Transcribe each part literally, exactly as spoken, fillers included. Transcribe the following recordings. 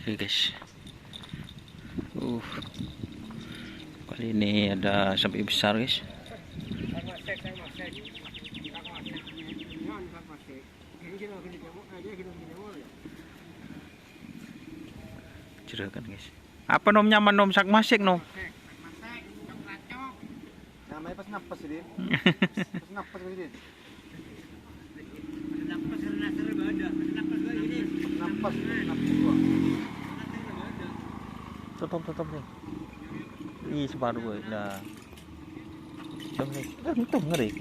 Oke, guys. Uh. Kali ini ada sapi besar, guys. Juragan, guys. Apa nom nyamana nom, sak masèk nom? Nyamana pas napes, Din. Pas napes, Din. Napes, napes, gua. Tutup, tutup nih. Ih, separuh gue. Nah. Tuh nih. Tuh, tuh, ngeri.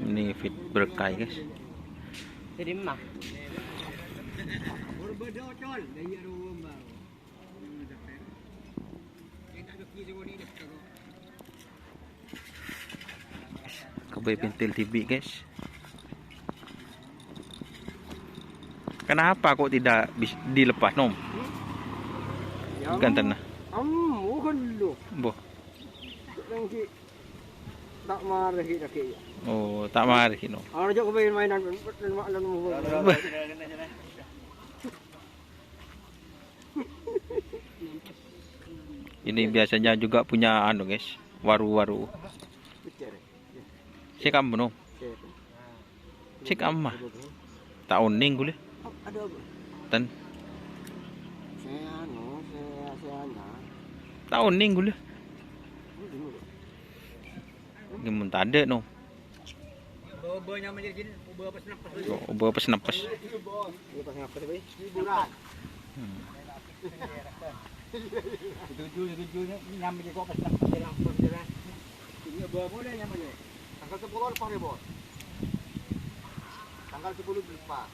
Ini feed berkah, guys. Jadi mah. Kabây pentil dhibi', guys. Kenapa kok tidak bis-, dilepas, Nom? Ya, gantenna. Em, bukan lu. Boh. Lagi tak marah lagi ya. Oh, tak marah, Nom. Kalau jok main-mainan, main-mainan. Beh. Ini biasanya juga punya anu, guys, waru-waru. Cek am, no? Cek am, mah. Ta' onèng ghulâ. Ten. Ta' onèng ghulâ. Ngghi mon tadâ', no. Obâ nyamana jârèya, obâ pas napes. Oh, obâ pas napes. Obâ pas napes, Bay. Hiburan. Hmm. Setuju, setuju, nyamana jârèya kok pas napes. Ini obâ apa dah nyamana jârèya? Tanggal sepuluh lepas ya, Bos. Tanggal sepuluh dilepas.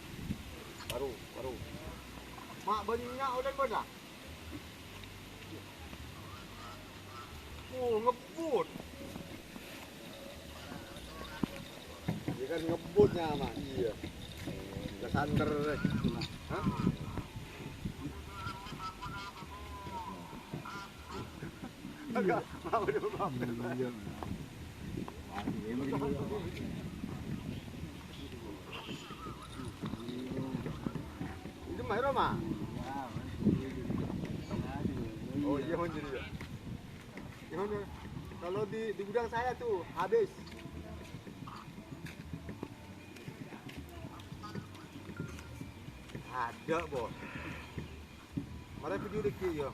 Baru, baru. Mak, bânnè oleh bâdâ? Oh, ngebbhut. Iyâ kan ngebbhut nyamana, iyâ. Ka santer. Hah? Enggak, mau dulu, mau. Iyâ. Itu Mak Roma. Oh, iya, Mon, jadi ya. Gimana? Kalau di, di gudang saya tuh habis. Ada, Bos. Mara video dikit ya.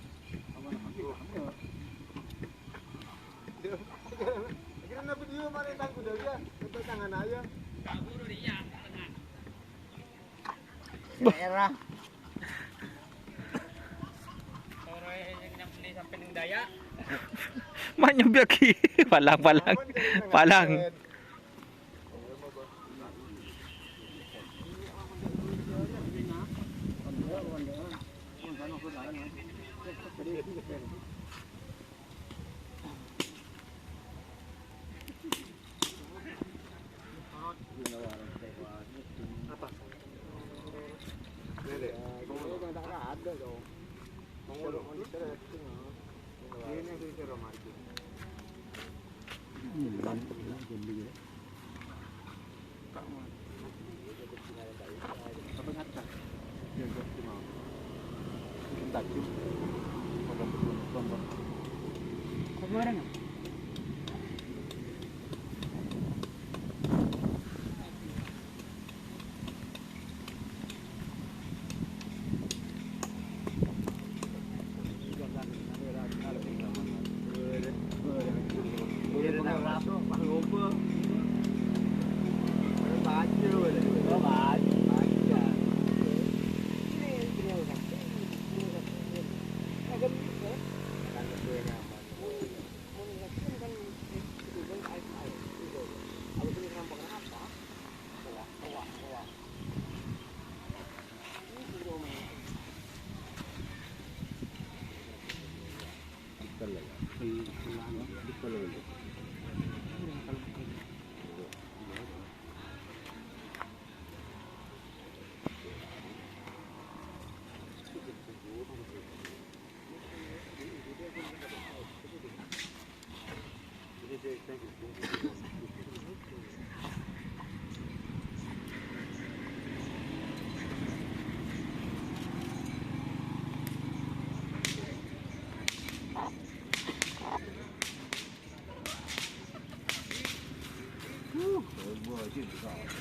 Akhirnya video mara tangku dari ya, untuk tangan aja. Daerah. Sore yang nyampe sampai neng daya. Mak nyampe lagi. Palang, palang. Palang. Apa? Ini deh. Ini deh. Coba-coba.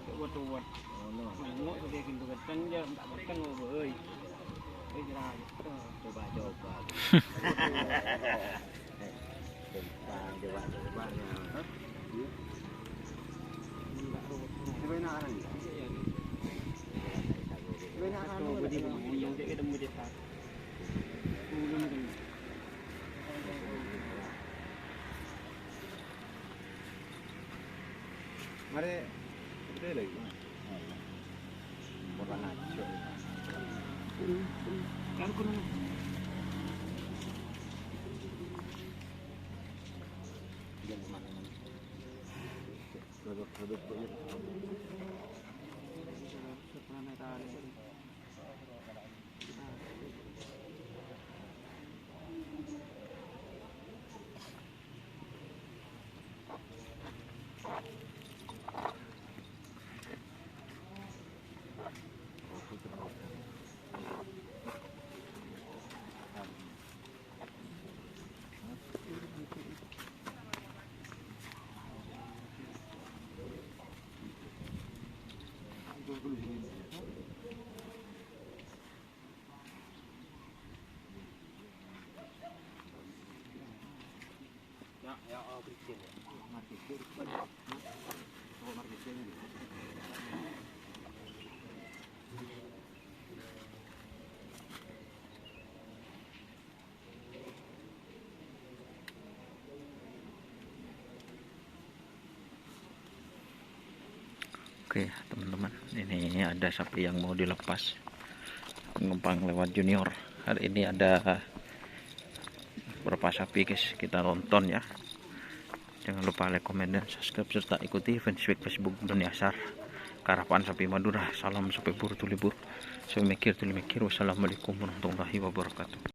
Coba-coba. Mare, betul lagi. Bukan aja. Oke, teman-teman, ini ada sapi yang mau dilepas. Numpang lewat Junior. Hari ini ada berapa sapi, guys, kita tonton ya. Jangan lupa like, komen, dan subscribe, serta ikuti fanspage Facebook Doni Asar, Karapan Sapi Madura. Salam sapi buru tuli buru. Sapi mikir tuli mikir. Wassalamualaikum warahmatullahi wabarakatuh.